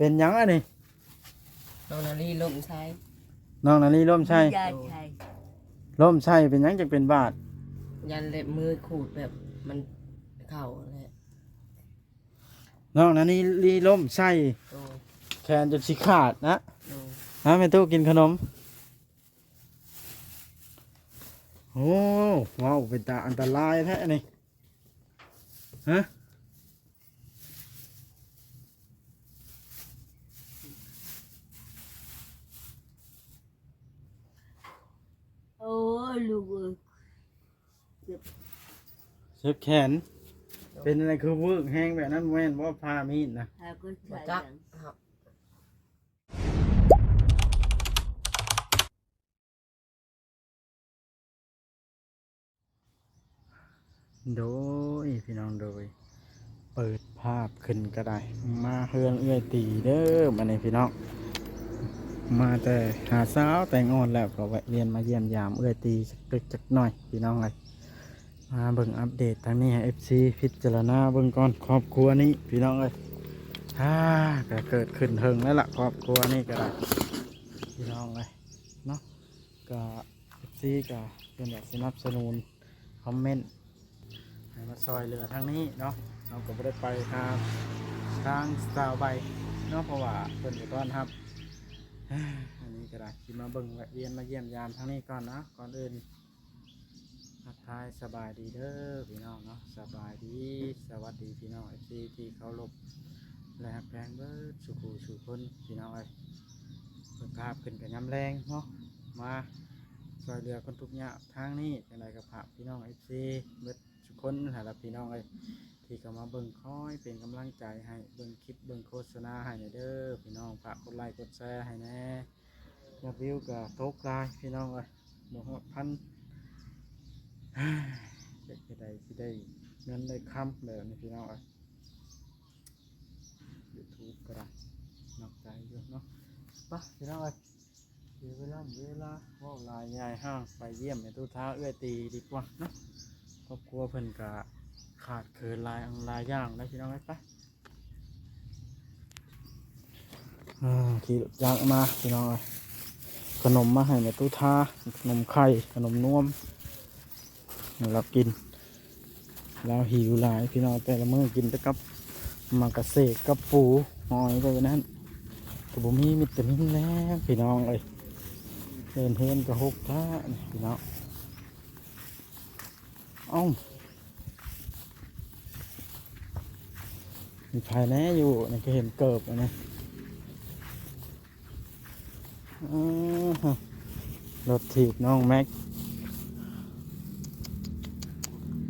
ປັນຫຍັງອັນນີ້? ນ້ອງນາລີລົ້ມໃສ່ ນ້ອງນາລີລົ້ມໃສ່ ຍາໃສ່ ລົ້ມໃສ່ເປັນຫຍັງຈັ່ງເປັນບາດ? ຢ້ານເລັບມືຂູດແບບມັນເຂົ້າແຫຼະ ນ້ອງນາລີລົ້ມໃສ່ ໂດຍ ແຂນຈົນຊິຂາດນະ ໂດຍ ມາແມ່ຕູ້ກິນຂະໜົມ ໂອ້ ເວົ້າເປັນຕາອັນຕະລາຍແທ້ນີ້ ຮະ ໂອ້ຍ ລູກເອີຍ ເຈັບ ເຈັບແຂນ ເປັນຈັ່ງໃດຄືວືກແຮງແບບນັ້ນ ແມ່ນບໍ່ຜ່າມີດນະ? ພາກໍໃສ່ ບໍ່ຈັກ ຫຍັງ? ໂດຍ ພີ່ນ້ອງ ໂດຍ ເປີດພາບຂຶ້ນກໍໄດ້ ມາເຮືອນເອື້ອຍຕີເດີ ບັດນີ້ພີ່ນ້ອງ ມາແຕ່ຫາສາວແຕງອ່ອນແລ້ວ ກໍແວະວຽນມາຢ້ຽມຢາມເອື້ອຍຕີຈັກເລັກຈັກນ້ອຍ ພີ່ນ້ອງເອີຍ ມາເບິ່ງອັບເດດທາງນີ້ໃຫ້ເອັຟຊີພິຈາລະນາເບິ່ງກ່ອນ ຄອບຄົວນີ້ ພີ່ນ້ອງເອີຍ ອ່າ ກໍເກີດຂຶ້ນເຖິງແລ້ວລະ ຄອບຄົວນີ້ກໍໄດ້ ພີ່ນ້ອງເອີຍ ເນາະ ກໍ ເອັຟຊີ ກໍເພິ່ນຢາກສະໜັບສະໜູນ ຄອມເມັນໃຫ້ມາຊ່ອຍເຫຼືອທາງນີ້ເນາະ ເຮົາກໍບໍ່ໄດ້ໄປຫາທາງສາວໃບເນາະ ເພາະວ່າເພິ່ນກໍຕ້ອນຮັບ ອັນນີ້ກໍໄດ້ ຊິມາເບິ່ງແວະວຽນມາຢ້ຽມຢາມທາງນີ້ກ່ອນເນາະ ກ່ອນອື່ນ ທັກທາຍສະບາຍດີເດີພີ່ນ້ອງເນາະ ສະບາຍດີ ສະຫວັດດີພີ່ນ້ອງເອັຟຊີທີ່ເຄົາລົບ ແລະ ຮັກແພງເບິດສູ່ຜູ້ສູ່ຄົນ ພີ່ນ້ອງເອີຍ ເບິ່ງພາບຂຶ້ນກັນຍາມແລງເນາະ ມາຊ່ວຍເຫຼືອຄົນທຸກຍາກທາງນີ້ ຈັ່ງໃດກໍຝາກພີ່ນ້ອງເອັຟຊີເບິດສູ່ຄົນຫັ້ນລະ ພີ່ນ້ອງເອີຍ ທີ່ເຂົ້າມາເບິ່ງ ຄອຍເປັນກຳລັງໃຈໃຫ້ ເບິ່ງຄລິບ ເບິ່ງໂຄສະນາໃຫ້ແດ່ເດີພີ່ນ້ອງ ຝາກກົດໄລກົດແຊໃຫ້ແດ່ ຍອດວິວກໍຕົກຫຼາຍພີ່ນ້ອງເອີຍ ບໍ່ຮອດພັນ ເຮັດຈັ່ງໃດຊິໄດ້ເງິນໄດ້ຄຳແບບນີ້ພີ່ນ້ອງເອີຍ ຢູທູບກໍໄດ້ ໜັກໃຈຢູ່ເນາະ ໄປພີ່ນ້ອງເອີຍ ເສຍເວລາ ເວລາ ເວົ້າຫຼາຍຍາຍຫ່າງ ໄປຢ້ຽມແມ່ຕູ້ທາເອື້ອຍຕີດີກວ່າເນາະ ຄອບຄົວເພິ່ນກໍຂາດເຂີນຫຼາຍອັນຫຼາຍຢ່າງໄດ໋ພີ່ນ້ອງເອີຍ ໄປ ອ່າ ຂີ່ລົດຈັກມາພີ່ນ້ອງເອີຍ ຂະໜົມມາໃຫ້ແມ່ຕູ້ທາ ຂະໜົມໄຂ່ ຂະໜົມນວມ ໃຫ້ລາວກິນ ລາວຫິວຫຼາຍພີ່ນ້ອງ ແຕ່ລະມື້ກິນແຕ່ກັບໝາກກະເສກກັບປູຫອຍໄປນັ້ນ ກໍບໍ່ມີວິຕາມິນແລ້ວພີ່ນ້ອງເອີຍ ເດີນເຮືອນກໍຮົກແທ້ພີ່ນ້ອງ. ເອົ້າ ມີໃຜແດ່ຢູ່ນີ້ ຄືເຫັນເກີບອັນນີ້ ອື ລົດຖີບນ້ອງແມັກ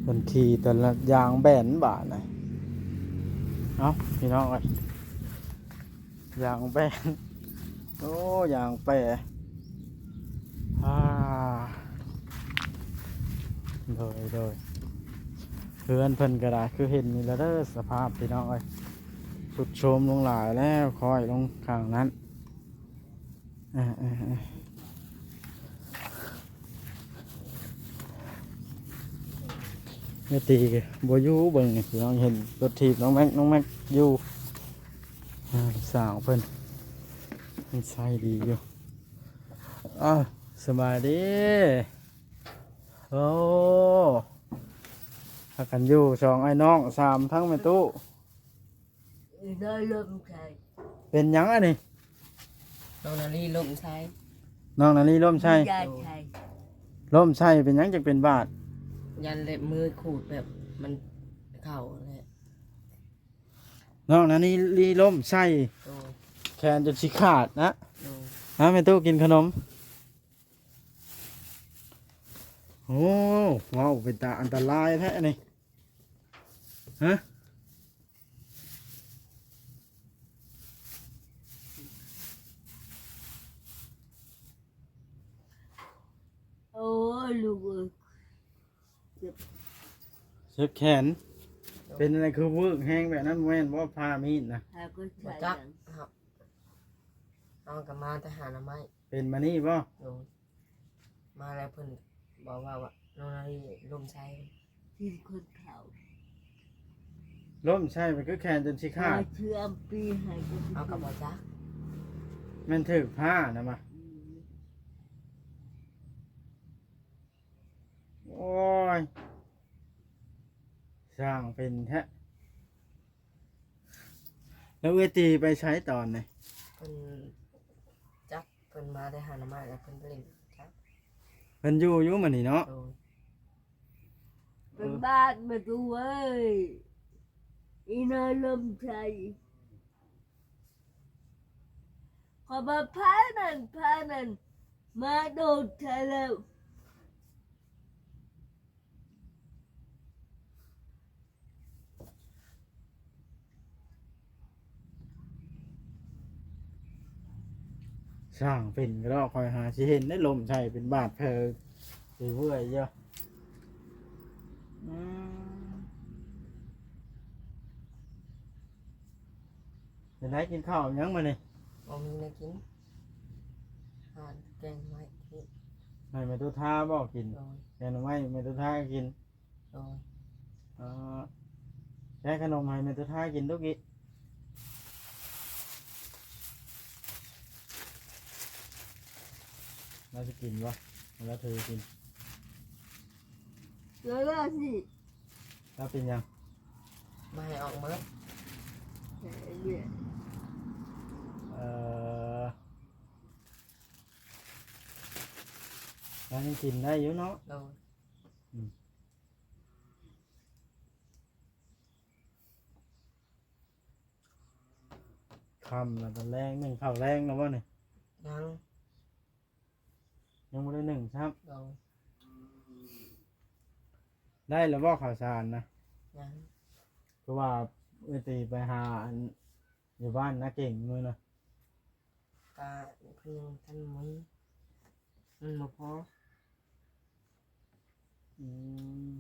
ເພິ່ນຂີ່ແຕ່ລະຢາງແບນບາດນີ້ ເອົ້າ ພີ່ນ້ອງເອີຍ ຢາງແປ ໂອ້ ຢາງແປ ອ່າ ໂດຍ ໂດຍ ເຮືອນເພິ່ນກໍໄດ້ ຄືເຫັນນີ້ລະເດີ ສະພາບພີ່ນ້ອງເອີຍ ຊຸດໂຊມລົງຫຼາຍແລ້ວ ຄ້ອຍລົງຂ້າງນັ້ນ ເອີ ເອີ ເອີ. ແມ່ຕີກໍບໍ່ຢູ່ ເບິ່ງນີ້ພີ່ນ້ອງ ເຫັນລົດຖີບນ້ອງແມັກ ນ້ອງແມັກຢູ່ ອ່າ ລູກສາວເພິ່ນ ເພິ່ນໃຊ້ດີຢູ່ ອ້າວ ສະບາຍດີ ໂອ້ ພາກັນຢູ່ສອງອ້າຍນ້ອງ ສາມທັງແມ່ຕູ້. ນ້ອງນາລີລົ້ມໃສ່ ເປັນຫຍັງອັນນີ້? ນ້ອງນາລີລົ້ມໃສ່ ນ້ອງນາລີລົ້ມໃສ່ ຍາໃສ່ ລົ້ມໃສ່ເປັນຫຍັງຈັ່ງເປັນບາດ? ຢ້ານເລັບມືຂູດແບບມັນເຂົ້າແຫຼະ ນ້ອງນາລີລົ້ມໃສ່ ໂດຍ ແຂນຈົນຊິຂາດນະ ໂດຍ ມາແມ່ຕູ້ກິນຂະໜົມ ໂອ້ ເວົ້າເປັນຕາອັນຕະລາຍແທ້ນີ້ ຮະ ໂອ້ຍ ລູກເອີຍ ເຈັບ ເຈັບແຂນ ເປັນຈັ່ງໃດຄືວືກແຮງແບບນັ້ນ ແມ່ນບໍ່ຜ່າມີດນະ? ພາກໍໃສ່ ບໍ່ຈັກ ຫຍັງ ເຮົາ ເຮົາກໍມາແຕ່ຫາໜໍ່ໄມ້ ເປັນມານີ້ບໍ່? ໂດຍ ມາແລ້ວເພິ່ນບອກວ່າ ວ່ານ້ອງນາລີລົ້ມໃສ່ ທີມຄົນເຖົ້າ ລົ້ມໃສ່ມັນຄືແຂນຈົນຊິຂາດ. ເຊື່ອມປີໃຫ້ ເຮົາກໍບໍ່ຈັກ ແມ່ນຖືກຜ້ານະມະ. ໂອ້ຍ ຊ່າງເປັນແທ້. ແລ້ວເອື້ອຍຕີໄປໃສຕອນນີ້? ເພິ່ນຈັກ ເພິ່ນມາໄດ້ຫາໜໍ່ໄມ້ ແລ້ວເພິ່ນໄປຫຼິ້ນຈັກ. ເພິ່ນຢູ່ຢູ່ມື້ນີ້ເນາະ? ໂດຍ. ເປັນບາດແມ່ຕູ້ເອີຍ ອີນ້ອຍລົ້ມໃສ່ ຂ້ອຍວ່າພານັ້ນພານັ້ນມາໂດດໃສ່ແລ້ວ. ຊ່າງເປັນກະດອກ ຂ້ອຍຫາຊິເຫັນໄດ້ລົ້ມໃສ່ເປັນບາດແຜເວື່ອຍຢູ່. ອືມ ເປັນໄດ ກິນເຂົ້າຫຍັງມື້ນີ້? ບໍ່ມີແນວກິນ ຫາແກງໜໍ່ໄມ້ກິນ. ໃຫ້ແມ່ຕຸທ່າບໍ່ກິນ? ໂດຍ. ແກງໜໍ່ໄມ້ແມ່ຕຸທ່າກິນ. ໂດຍ. ເອີ ແກະຂະໜົມໃຫ້ແມ່ຕຸທ່າກິນດຸກິ. ລາວຊິກິນບໍ່? ໃຫ້ລາວຖືກິນ. ລາວ ລາວຊິ ລາວເປັນຫຍັງ? ບໍ່ໃຫ້ອອກມາ. ເອີ ລາວຍັງກິນໄດ້ຢູ່ເນາະ. ໂດຍ. ອືມ. ຄ່ຳແລ້ວ ຕອນແລງ ໜຶ້ງເຂົ້າແລງແລ້ວບໍ່ນີ້? ຍັງ. ຍັງບໍ່ໄດ້ໜຶ້ງຊ້ຳ. ໂດຍ. ໄດ້ແລ້ວບໍ່ເຂົ້າສານນະ? ຍັງ. ຄືວ່າເອື້ອຍຕີໄປຫາອັນ ຢູ່ບ້ານນາເກັ່ງມື້ນະ? ກະເພິ່ນຍັງບໍ່ທັນມີ ມັນບໍ່ພໍ. ອື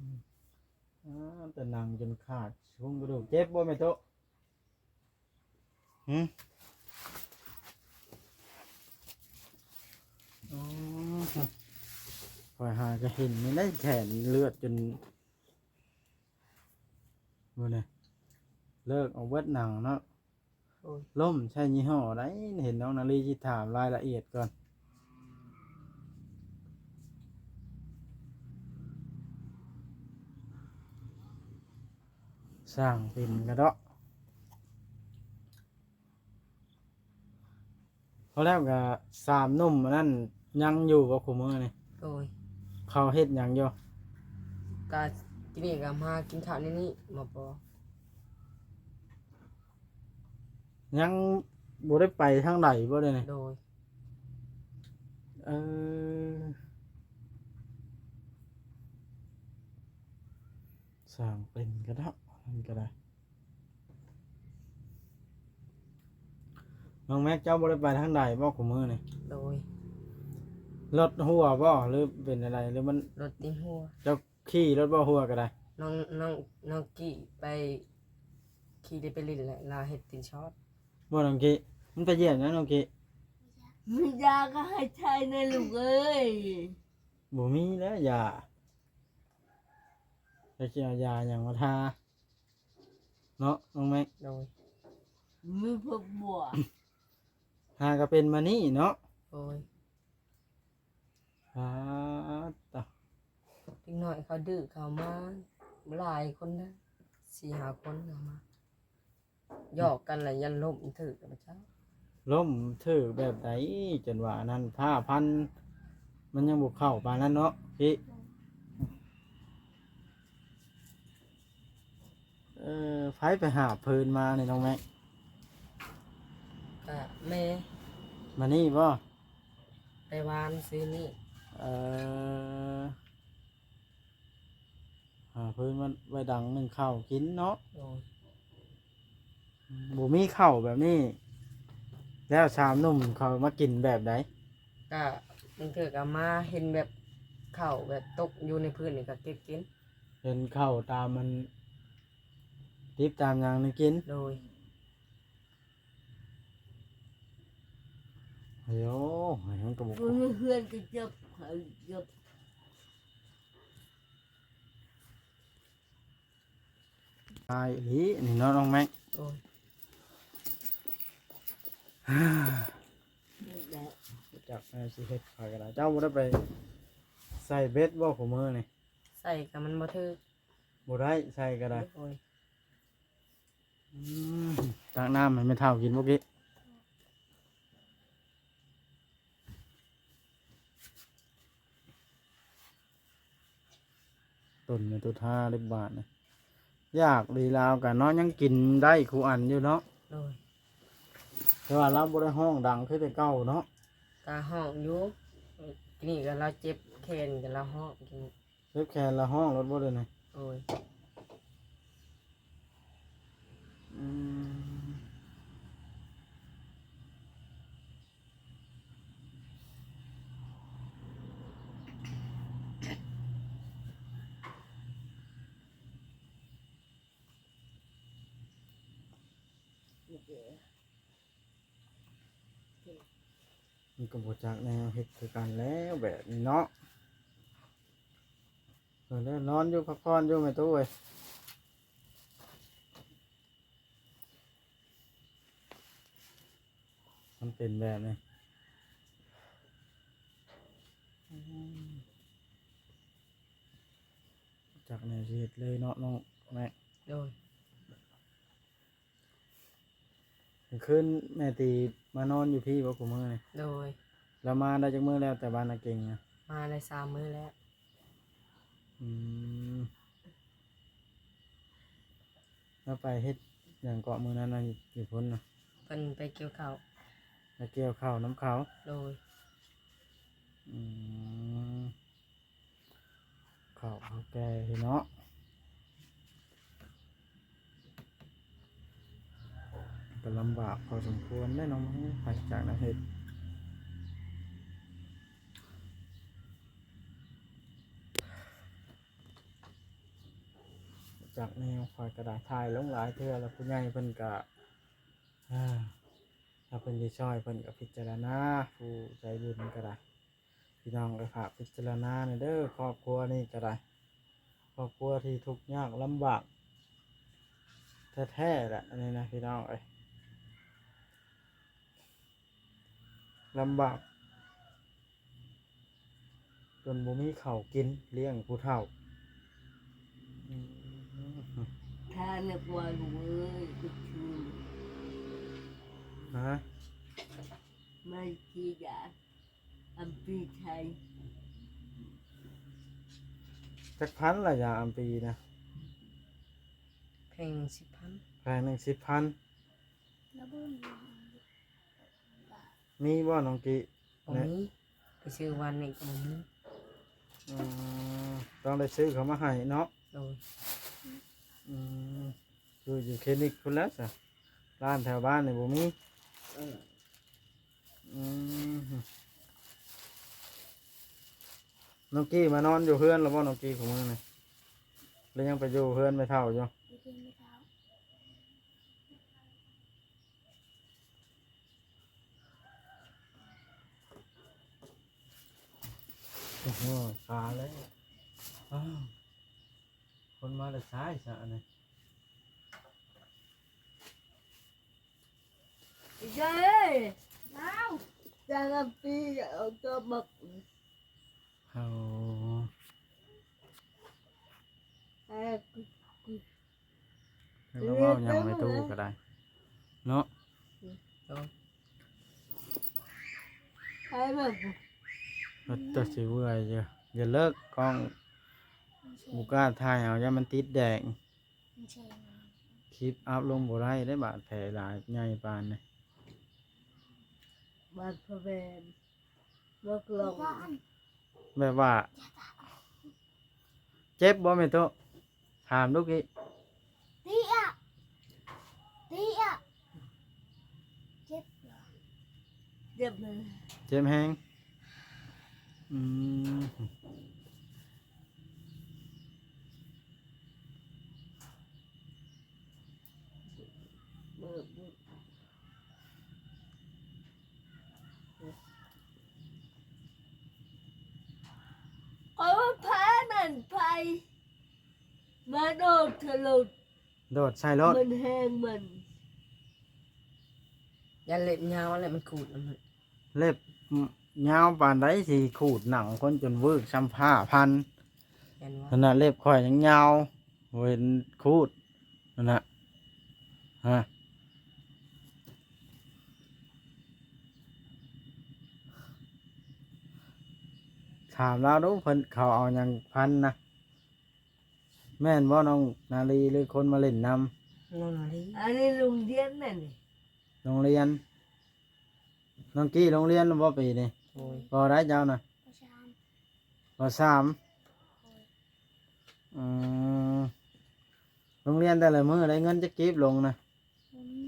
ມ. ອາ ແຕ່ນັ່ງຈົນຂາດໂຄງກະດູກ. ເຈັບບໍ່ແມ່ໂຕະ? ຫື? ອໍ ຂ້ອຍຫາກະເຫັນນີ້ແຫຼະ ແຂນເລືອດຈົນ ມື້ນີ້ເລີກອອກເບິດໜັງເນາະ. ໂອ້ຍ ລົ້ມໃສ່ຍີ່ຫໍ້ໃດ? ເຫັນນ້ອງນາລີຊິຖາມລາຍລະອຽດກ່ອນ. ຊ່າງເປັນກະເດາະ. ພໍແລ້ວກະສາມໜຸ່ມອັນນັ້ນຍັງຢູ່ບໍ່ຄູ່ມື້ນີ້? ໂດຍ. ເຂົາເຮັດຫຍັງຢູ່? ກະ ກິນນີ້ກະມາກິນເຂົ້າໃນນີ້ ມາປໍ. ຍັງບໍ່ໄດ້ໄປທາງໃດບໍ່ເດນີ້? ໂດຍ. ເອີ ຊ່າງເປັນກະເດາະ ມັນກະໄດ້. ນ້ອງແມັກ ເຈົ້າບໍ່ໄດ້ໄປທາງໃດບໍ່ຄູ່ມື້ນີ້? ໂດຍ. ລົດຮົ່ວບໍ່ ຫຼືເປັນແນວໃດ ຫຼືມັນ ລົດຕິດຮົ່ວ. ເຈົ້າຂີ່ລົດບໍ່ ຮົ່ວກະໄດ້? ນ້ອງ ນ້ອງ ນ້ອງກີ້ໄປຂີ່ໄດ້ໄປຫຼິ້ນແຫຼະ ລາວເຮັດຕີນຊອດ. ບໍ່ ນ້ອງກີ້ ມັນໄປຢຽບຫຍັງນ້ອງກີ້? ມີຢາກະໃຫ້ໃຊ້ແນ່ລູກເອີຍ. ບໍ່ມີແລ້ວຢາ ແລ້ວຊິເອົາຢາຫຍັງມາທາ ເນາະນ້ອງແມັກ? ໂດຍ. ມີຜັກບົວ ຫາກະເປັນມານີ້ເນາະ. ໂດຍ. ອາ ຕະ ເດັກນ້ອຍເຂົາດື້ເຂົ້າມາຫຼາຍຄົນນະ ສີ່ຫ້າຄົນເຂົ້າມາ ຢອກກັນລະ ຢ້ານລົ້ມຖືກລະເຈົ້າ. ລົ້ມຖືກແບບໃດ ຈົນວ່າອັນນັ້ນ ຜ້າພັນ ມັນຍັງບໍ່ເຂົ້າປານນັ້ນເນາະ ພີ່. ເອີ ໃຜໄປຫາບຟືນມານີ້ນ້ອງແມັກ? ກະແມ່. ມານີ້ບໍ່? ໄປວານຊື້ນີ້. ເອີ ຫາຟືນມາໄວ້ດັງໜຶ້ງເຂົ້າກິນເນາະ. ໂດຍ. ບໍ່ມີເຂົ້າແບບນີ້ ແລ້ວສາມໜຸ່ມເຂົາມາກິນແບບໃດ? ກະບາງເທື່ອກະມາເຫັນແບບເຂົ້າແບບຕົກຢູ່ໃນພື້ນນີ້ກະເກັບກິນ. ເຫັນເຂົ້າຕາມມັນ ຕິບຕາມຫຍັງນີ້ກິນ. ໂດຍ. ໂອ້ຍ ມັນກະບໍ່ ເຮືອນກະຈັບ ຈັບ. ຫຼາຍອີ່ຫຼີນີ້ເນາະນ້ອງແມັກ. ໂອ້ຍ ຈັກແນວຊິເຮັດຂ້ອຍກໍໄດ້. ເຈົ້າບໍ່ໄດ້ໄປໃສ່ເບັດບໍ່ຄູ່ມື້ນີ້? ໃສ່ກໍມັນບໍ່ຖືກ. ບໍ່ໄດ້ໃສ່ກໍໄດ້. ໂອ້ຍ ອືມ ຕັກນ້ຳໃຫ້ແມ່ເຖົ້າກິນບໍ່ກີ້. ຕົ້ນແມ່ຕຸທ່າເລັບບາດນີ້ ຢາກດີລາວກະເນາະ ຍັງກິນໄດ້ຄູ່ອັນຢູ່ເນາະ. ໂດຍ ແຕ່ວ່າລາວບໍ່ໄດ້ຮ້ອງດັງຄືແຕ່ເກົ່າເນາະ. ກະຮ້ອງຢູ່ ນີ້ກະລາວເຈັບແຂນ ກະລາວຮ້ອງ. ເຈັບແຂນລະຮ້ອງໂລດບໍ່ເດນີ້? ໂອ້ຍ ອືມ ມັນກໍບໍ່ຈັກແນວເຮັດຄືກັນແລ້ວແບບນີ້ເນາະ. ເອີ ນອນຢູ່ ພັກຜ່ອນຢູ່ແມ່ຕູ້ເອີຍ. ມັນເປັນແບບນີ້ ອືມ ຈັກແນວຊິເຮັດເລີຍເນາະນ້ອງແມັກ. ໂດຍ ມື້ຄືນແມ່ຕີມານອນຢູ່ພີ້ບໍ່ຄູ່ມື້ນີ້? ໂດຍ ລາວມາໄດ້ຈັກມື້ແລ້ວແຕ່ບ້ານນາເກັງນະ? ມາໄດ້ສາມມື້ແລ້ວ. ອືມ ລາວໄປເຮັດຫຍັງເກາະມື້ນັ້ນນະ ຢູ່ພຸ້ນນະ? ເພິ່ນໄປກ່ຽວເຂົ້າ. ໄປກ່ຽວເຂົ້ານຳເຂົາ? ໂດຍ ອືມ ເຂົ້າເຂົາແກ່ເນາະ ກໍລຳບາກພໍສົມຄວນເດ້ນ້ອງ ໄປຈາກນະເຮັດ ຈາກແນວຂ້ອຍກໍໄດ້ຖ່າຍລົງຫຼາຍເທື່ອແລ້ວ ຜູ້ໃຫຍ່ເພິ່ນກໍ ເອີ ຖ້າເພິ່ນຊິຊ່ອຍເພິ່ນກໍພິຈາລະນາ ຜູ້ໃຈບຸນກໍໄດ້. ພີ່ນ້ອງເອີຍ ຝາກພິຈາລະນາແດ່ເດີ ຄອບຄົວນີ້ກໍໄດ້ ຄອບຄົວທີ່ທຸກຍາກລຳບາກແທ້ໆແຫຼະ ອັນນີ້ນະພີ່ນ້ອງເອີຍ ລຳບາກຈົນບໍ່ມີເຂົ້າກິນລ້ຽງຜູ້ເຖົ້າ. ອືມ ທ່ານນະກວາລູກເອີຍ ຄື ຮະ? ມັນຊິຢາ ອຳປີໄທ ຈັກພັນລະ ຢາອຳປີນະ? ແພງໜຶ່ງສິບພັນ. ແພງໜຶ່ງສິບພັນ. ມີບໍ່ນ້ອງກີ້? ບໍ່ມີ ໄປຊື້ວັນນີ້ກໍບໍ່ມີ. ອືມ ຕ້ອງໄດ້ຊື້ເຂົ້າມາໃຫ້ເນາະ. ໂດຍ ອືມ ຢູ່ ຢູ່ຄລີນິກພຸ້ນແຫຼະຊະ ຮ້ານແຖວບ້ານນີ້ບໍ່ມີ. ເອີ ອືມ ນ້ອງກີ້ມານອນຢູ່ເຮືອນແລ້ວບໍ່ນ້ອງກີ້ ຂອງມື້ນີ້ ຫຼືຍັງໄປຢູ່ເຮືອນແມ່ເຖົ້າຢູ່? ໄປເຮືອນແມ່ເຖົ້າ. ໂອ້ໂຫ ຄາແລ້ວ ອ້າວ ຄົນມາແຕ່ຊ້າຍຊະອັນນີ້. ຍາຍ ລາວ ຈາກອຳປີເອົາຕົວບັກ ເອົາ ເອີ ແລ້ວເວົ້າຫຍັງແມ່ຕູ້ກໍໄດ້ເນາະ. ເອີ ໄປເບິ່ງ ເອີ ແຕ່ຊິເມື່ອຍຢູ່ ຢ່າເລີກກ້ອງ ບໍ່ກ້າຖ່າຍເອົາ ຢ້ານມັນຕິດແດງ. ຄລິບອັບລົງບໍ່ໄດ້ເດ້ ບາດແຜຫຼາຍໃຫຍ່ປານນີ້. ບາດພະແບນ ບໍ່ກລອງ ແບບວ່າ ເຈັບບໍ່ແມ່ຕູ້? ຖາມດູກີ້. ຕີອະ ຕີອະ. ເຈັບ ເຈັບແຮງ ເຈັບແຮງ. ອືມ ເອົາພານັ້ນໄປ ມາໂດດທະລຸດ. ໂດດໃສ່ໂລດ ມັນແຮງມັນ ຢ້ານເລັບຍາວແຫຼະ ມັນຂູດນຳ ເລັບຍາວປານໃດ ຊິຂູດໜັງຄົນຈົນວືກ ຊ່ຳຜ້າພັນ. ຢ້ານວ່າ ຂະໜາດເລັບຂ້ອຍຍັງຍາວ ບໍ່ເຫັນຂູດ ນັ້ນນະ ຮະ ຖາມລາວດູ ເພິ່ນເຂົາເອົາຫຍັງພັນນະ? ແມ່ນບໍ່ນ້ອງນາລີ ຫຼືຄົນມາຫຼິ້ນນຳ? ນ້ອງນາລີ ອັນນີ້ໂຮງຮຽນນັ້ນນີ້ ໂຮງຮຽນ ນ້ອງກີ້ໂຮງຮຽນແລ້ວບໍ່ປີນີ້? ໂດຍ ປໍໃດເຈົ້ານະ? ປໍສາມ ປໍສາມ ໂດຍ ອືມ ໂຮງຮຽນແຕ່ລະມື້ໄດ້ເງິນຈັກກີບລົງນະ? ບໍ່ມີ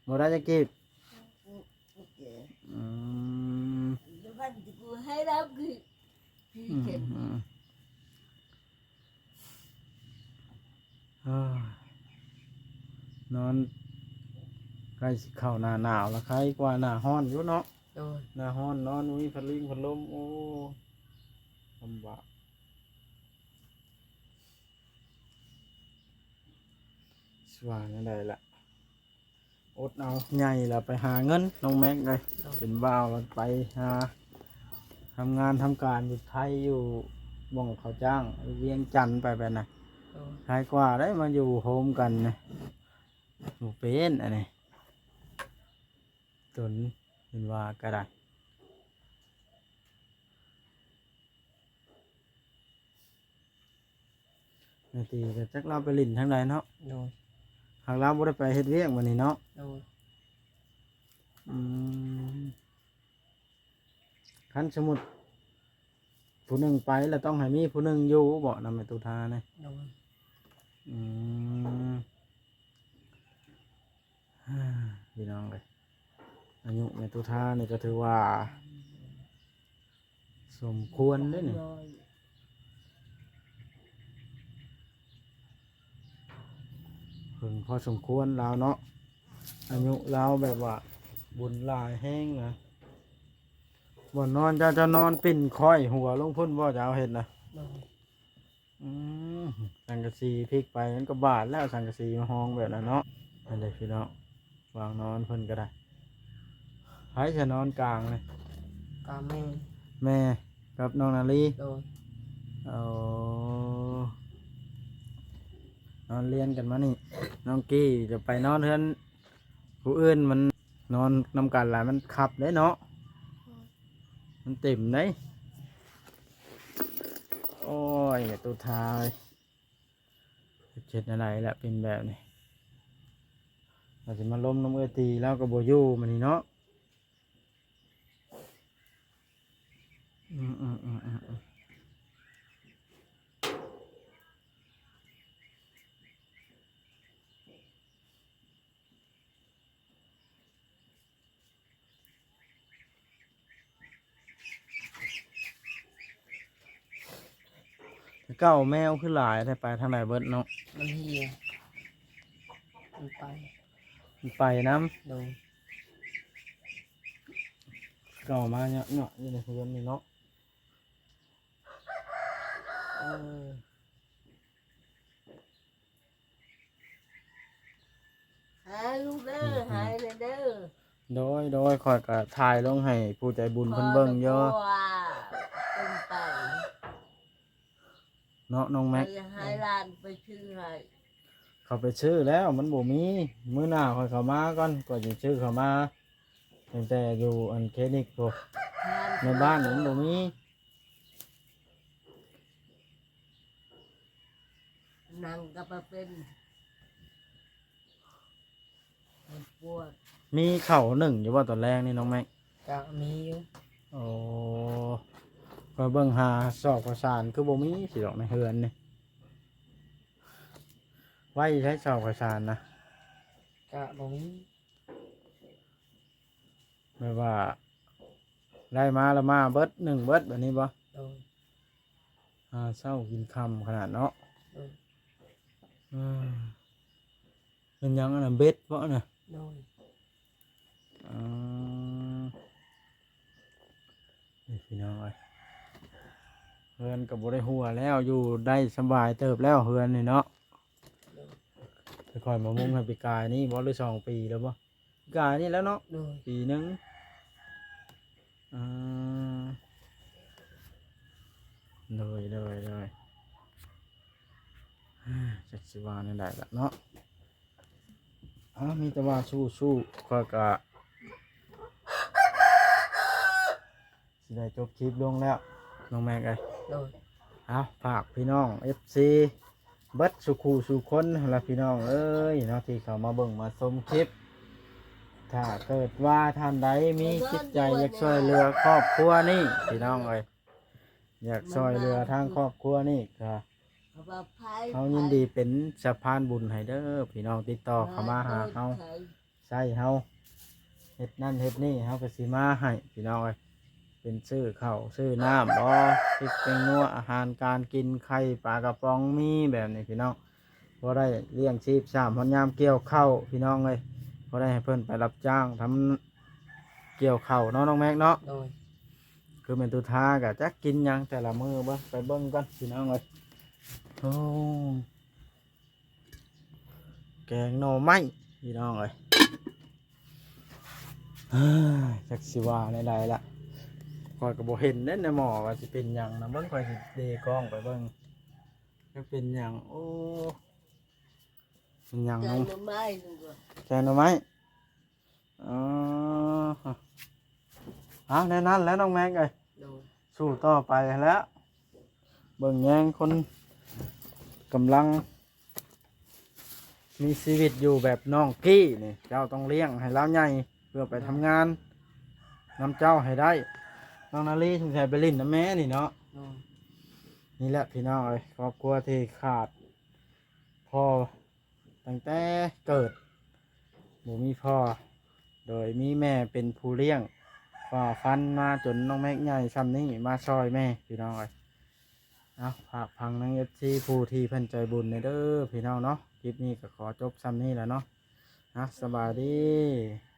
ບໍ່ໄດ້ຈັກກີບ ອືມ ອືມ ເອີ ນອນໃກ້ຊິເຂົ້າໜ້າໜາວລະ ໄຄກວ່າໜ້າຮ້ອນຢູ່ເນາະ. ໂດຍ ໜ້າຮ້ອນນອນບໍ່ມີພັດລິງພັດລົມ ໂອ້ ລຳບາກ ຊິວ່າແນວໃດລະ ອົດເອົາ ໃຫຍ່ລະໄປຫາເງິນ ນ້ອງແມັກເອີຍ. ໂດຍ ເປັນບ່າວລະໄປຫາທຳງານທຳການຢູ່ໄທ ຢູ່ໝ່ອງເຂົາຈ້າງ ຢູ່ວຽງຈັນໄປແບບນັ້ນ ໂດຍ ໄຄກວ່າໄດ໋ ມາຢູ່ໂຮມກັນນະ ບໍ່ເປັນອັນນີ້ ຕົນເຫັນວ່າກໍໄດ້. ແມ່ຕີກໍຈັກລາວໄປຫຼິ້ນທາງໃດເນາະ. ໂດຍ ຫາກລາວບໍ່ໄດ້ໄປເຮັດວຽກມື້ນີ້ເນາະ. ໂດຍ ອືມ ຄັນສົມມຸດຜູ້ໜຶ່ງໄປລະຕ້ອງໃຫ້ມີຜູ້ໜຶ່ງຢູ່ບໍນຳແມ່ຕຸທານີ້? ໂດຍ ອືມ ພີ່ນ້ອງເອີຍ ອາຍຸແມ່ຕຸທານີ້ກໍຖືວ່າສົມຄວນເດ້ນີ້ ເພິ່ງພໍສົມຄວນລາວເນາະ ອາຍຸລາວແບບວ່າບຸນຫຼາຍແຮງນະ. ບ່ອນນອນເຈົ້າ ເຈົ້ານອນປິ່ນຄ້ອຍຫົວລົງພຸ້ນບໍ່ ເຈົ້າເຮັດນະ? ໂດຍ ອືມ ສັງກະສີພິກໄປມັນກໍບາດແລ້ວ ສັງກະສີມາຮອງແບບນັ້ນເນາະ. ອັນໃດພີ່ນ້ອງ ວາງນອນເພິ່ນກໍໄດ້. ໃຜຈະນອນກາງນີ້? ກາງແມ່ ແມ່ກັບນ້ອງນາລີ. ໂດຍ ໂອ້ ນອນລຽນກັນມານີ້ ນ້ອງກີ້ຈະໄປນອນເຮືອນ ຜູ້ອື່ນມັນນອນນຳກັນຫຼາຍມັນຄັບເດ້ເນາະ ມັນເຕັມເດ້. ໂອ້ຍ ແມ່ຕຸທາເອີຍ ເຮັດແນວໃດລະເປັນແບບນີ້ ລາວຊິມາລົມນຳເອື້ອຍຕີລາວກໍບໍ່ຢູ່ມື້ນີ້ເນາະ. ອືມໆໆໆ ແຕ່ເກົ່າແມວຄືຫຼາຍແທ້ ໄປທາງໃດເບິດເນາະ? ມັນເຫ່ຍ ມັນໄປ ມັນໄປນຳ. ໂດຍ ເກົ່າມາເຍາະໆຢູ່ໃນເຮືອນນີ້ເນາະ. ເອີ ຫາລູກເດີ ອືມ ຫາແດ່ເດີ. ໂດຍ ໂດຍ ຂ້ອຍກໍຖ່າຍລົງໃຫ້ຜູ້ໃຈບຸນເພິ່ນເບິ່ງຢູ່ ເນາະນ້ອງແມັກ. ໃຫ້ຫຼານໄປຊື້ໃຫ້ ເຂົາໄປຊື້ແລ້ວ ມັນບໍ່ມີ. ມື້ໜ້າຂ້ອຍເຂົ້າມາກ່ອນ ຂ້ອຍຊິຊື້ເຂົ້າມາ ຕັ້ງແຕ່ຢູ່ອັນເຄນິກພຸ້ນ ໃນບ້ານມັນບໍ່ມີ. ນັ່ງກໍບໍ່ເປັນ ມັນປວດ. ມີເຂົ້າໜຶ້ງຢູ່ບໍ່ຕອນແລງນີ້ນ້ອງແມັກ? ກະມີຢູ່. ໂອ້ ຂ້ອຍເບິ່ງຫາສອບເຂົ້າສານຄືບໍ່ມີຊິດອກໃນເຮືອນນີ້. ໄວ້ໃຊ້ສອບເຂົ້າສານນະ? ກະບໍ່ມີ. ແບບວ່າໄດ້ມາລະມາເບິດ ໜຶ້ງເບິດແບບນີ້ບໍ່? ໂດຍ. ຫາເຊົ້າກິນຄ່ຳຂະໜາດເນາະ. ໂດຍ. ອືມ ແມ່ນຫຍັງອັນນັ້ນ ເບັດບໍ່ອັນນັ້ນ? ໂດຍ. ອືມ ນີ້ພີ່ນ້ອງເອີຍ ເຮືອນກໍບໍ່ໄດ້ຮົ່ວແລ້ວ ຢູ່ໄດ້ສະບາຍເຕີບແລ້ວເຮືອນນີ້ເນາະ. ໂດຍ. ແຕ່ ຂ້ອຍມາມຸງໃຫ້ປີກາຍນີ້ບໍ່ ຫຼືສອງປີແລ້ວບໍ່? ປີກາຍນີ້ແຫຼະເນາະ ໂດຍ ປີໜຶ່ງ. ອ່າ ໂດຍ ໂດຍ ໂດຍ ຈັກຊິວ່າແນວໃດລະເນາະ. ອ້າ ມີແຕ່ວ່າສູ້ໆ ຂ້ອຍກະຊິໄດ້ຈົບຄລິບລົງແລ້ວ ນ້ອງແມັກເອີຍ. ໂດຍ ເອົາ ຝາກພີ່ນ້ອງເອັຟຊີເບິດສູ່ຄູ່ສູ່ຄົນຫັ້ນລະ ພີ່ນ້ອງເອີຍເນາະ ທີ່ເຂົ້າມາເບິ່ງມາຊົມຄລິບ. ຖ້າເກີດວ່າທ່ານໃດມີຈິດໃຈຢາກຊ່ວຍເຫຼືອຄອບຄົວນີ້ ພີ່ນ້ອງເອີຍ ຢາກຊ່ອຍເຫຼືອທາງຄອບຄົວນີ້ກະ ເຮົາຍິນດີເປັນສະພານບຸນໃຫ້ເດີ ພີ່ນ້ອງຕິດຕໍ່ເຂົ້າມາຫາເຮົາ ໃຊ້ເຮົາ ເຮັດນັ້ນເຮັດນີ້ ເຮົາກໍຊິມາໃຫ້ ພີ່ນ້ອງເອີຍ. ເປັນຊື້ເຂົ້າຊື້ນ້ຳບໍ ພິກແປ້ງນົວ ອາຫານການກິນ ໄຂ່ ປາກະປ໋ອງ ມີແບບນີ້ ພີ່ນ້ອງ ພໍໄດ້ລ້ຽງຊີບ ຊາມຮອດຍາມກ່ຽວເຂົ້າ ພີ່ນ້ອງເອີຍ ພໍໄດ້ໃຫ້ເພິ່ນໄປຮັບຈ້າງທຳກ່ຽວເຂົ້າເນາະ ນ້ອງແມັກເນາະ. ໂດຍ ຄືແມ່ນຕຸທາກະຈັກກິນຫຍັງແຕ່ລະມື້ ເບິ່ງ ໄປເບິ່ງກ່ອນ ພີ່ນ້ອງເອີຍ. ໂອ້ ແກງໜໍ່ໄມ້ ພີ່ນ້ອງເອີຍ ຈັກຊິວ່າແນວໃດລະ ຂ້ອຍກໍບໍ່ເຫັນເດ້ໃນໝໍ້ວ່າຊິເປັນຫຍັງນະ. ເບິ່ງ ຂ້ອຍຊິເດກ້ອງໄປເບິ່ງ ຈັກເປັນຫຍັງ. ໂອ້ ເປັນຫຍັງ ແກງໜໍ່ໄມ້ ແກງໜໍ່ໄມ້. ອໍ ເອົາ ແນວນັ້ນແຫຼະ ນ້ອງແມັກເອີຍ ໂດຍ ສູ້ຕໍ່ໄປຫັ້ນແຫຼະ. ເບິ່ງແຍງຄົນກຳລັງມີຊີວິດຢູ່ແບບນ້ອງກີ້ນີ້ ເຈົ້າຕ້ອງລ້ຽງໃຫ້ລາວໃຫຍ່ ເພື່ອໄປທຳງານນຳເຈົ້າໃຫ້ໄດ້. ນ້ອງນາລີສົງໄສໄປຫຼິ້ນນຳແມ່ນີ້ເນາະ. ໂດຍ ນີ້ແຫຼະ ພີ່ນ້ອງເອີຍ ຄອບຄົວທີ່ຂາດພໍ່ ຕັ້ງແຕ່ເກີດບໍ່ມີພໍ່ ໂດຍມີແມ່ເປັນຜູ້ລ້ຽງ ຝ່າຟັນມາຈົນນ້ອງແມັກໃຫຍ່ຊ່ຳນີ້ ມາຊ່ອຍແມ່ ພີ່ນ້ອງເອີຍ. ເອົາ ຝາກຝັງນຳເອັຟຊີຜູ້ທີ່ເພິ່ນໃຈບຸນແດ່ເດີ ພີ່ນ້ອງເນາະ. ຄລິບນີ້ກໍຂໍຈົບຊ່ຳນີ້ແຫຼະເນາະ. ເອົາ ສະບາຍດີ.